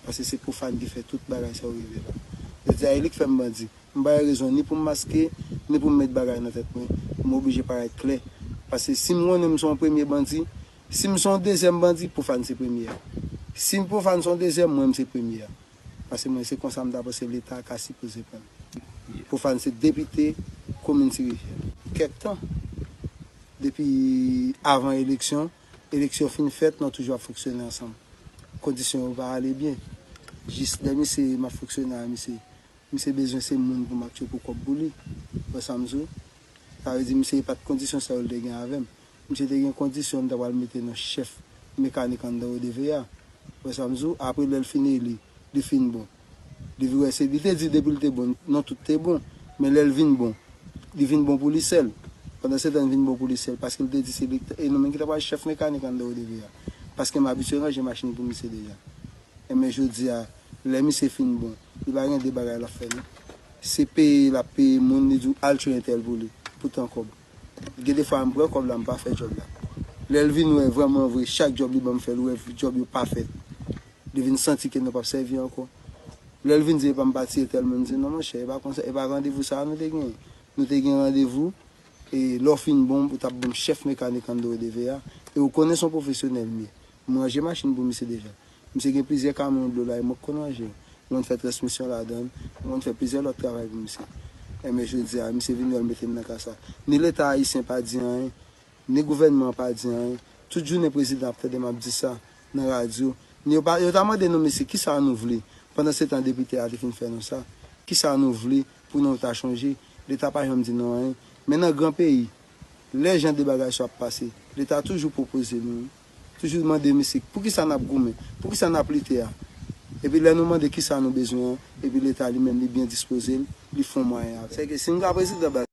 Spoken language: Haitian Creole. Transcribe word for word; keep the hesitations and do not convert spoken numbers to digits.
Paske se Pwofàn ki fè tout bagay sa yo rive la. Jodi a, e li k fè m bandi. M pa gen rezon ni pou m maske, ni pou m met bagay nan tèt mwen. M oblije parèt klè. Paske si m konnen m se yon premye bandi, si m se yon dezyèm bandi, Pwofàn se premye a. Si Pwofàn se yon dezyèm, mwen m se premye a. Paske mwen se konsa m ta panse Leta ka sipoze pran m. Pwofàn se depite komin Ti Rivyè. Kèk tan, depi avan eleksyon, eleksyon fin fèt, nou toujou ap fonksyone ansanm. Kondisyon yo pa ale byen. Jis lè misye, m ap fonksyone a misye, misye bezwen se moun pou m ap tchwe pou kòb pou li. Wè sa m di w? Sa vle di misye pa t kondisyon sa yo l te gen avè m. Misye te gen kondisyon m ta pral mete nan chèf mekanik anndan O D V A. Wè sa m di w? Apre lè l fin eli, li fin bon. Li vin wè se, li te di depi l te bon, non tout te bon. Men lè l vin bon, li vin bon pou li sèl. Pandan se tan l vin bon pou li sèl, paske l te di se li k t-, e nou menm ki ta pral chèf mekanik anndan O D V A. Paske m abitye ranje machin pou misye deja. Enben jodi a, lè misye fin bon, li pa gen de bagay l ap fè non. Se peye l ap peye moun, li di w al tchwe entèl pou li, pou tan kòb. Gen de fwa m pran kòb la, m pa fè djòb la. Lè l vin wè vrèman vre, chak djòb li ban m fè, l wè djòb yo pa fèt. Li vin santi ke nou p ap sèvi ankò. Lè l vin di epa m pa tiye tèl moun, m di non monchè, e pa konsa, e pa randevou sa a nou te genyen. Nou te gen randevou, e lè w fin bon, ou t ap bon chèf mekanik anndan O D V A, e ou konnen se yon pwofesyonèl m ye. M ranje machin pou misye deja. Misye gen plizyè kamyon dlo la, e mwen k konn ranje yo. M konn fè transmisyon ladan l, m konn fè plizyè lòt travay pou misye. Enben jodi a, misye vin wè l mete m nan ka sa. Ni Leta ayisyen pa di anyen, ni gouvènman an pa di anyen. Tout jounen prezidan ap tande m ap di sa nan radyo. Ni yo pa, yo ta mande nou, mesye, kisa nou vle? Pandan se tan depite a te fin fè nou sa. Kisa nou vle pou nou ta chanje? Leta pa janm di nou anyen. Men nan gran peyi, lè jan de bagay sa ap pase, Leta toujou pwopoze nou, toujou mande misye, poukisa n ap goumen? Poukisa n ap lite a? Epi lè nou mande kisa nou bezwen an, epi Leta li menm li byen dispoze l, li fè yon mwayen avè l. Sèke si m ka prezidan